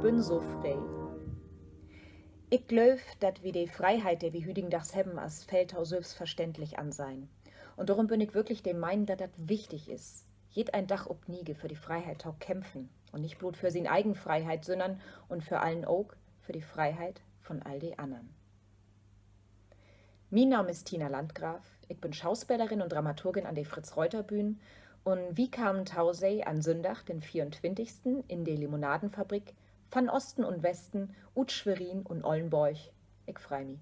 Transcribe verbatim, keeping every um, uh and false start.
bün so free. Ik glööv, dat wi de Freiheit, de wi hüdigendags hebben, as veel to sülvstverständlich ansehn. Un dorüm bün ik würklich de Menen, dat dat wichtig is, jedeen Dag op Nee'e för de Freiheit to kämpfen. Un nich bloot för sien egen Freiheit, sünnern un vör allen ok för de Freiheit von all de annern. Mien Naam is Tina Landgraf, ik bün Schauspelerin un Dramaturgin an de Fritz-Reuter-Bühn un wi kamen to Se an Sünndag, den veeruntwintigsten, in de Limonadenfabrik, van Osten un Westen, ut Schwerin un Ollnborg. Ik frei mi.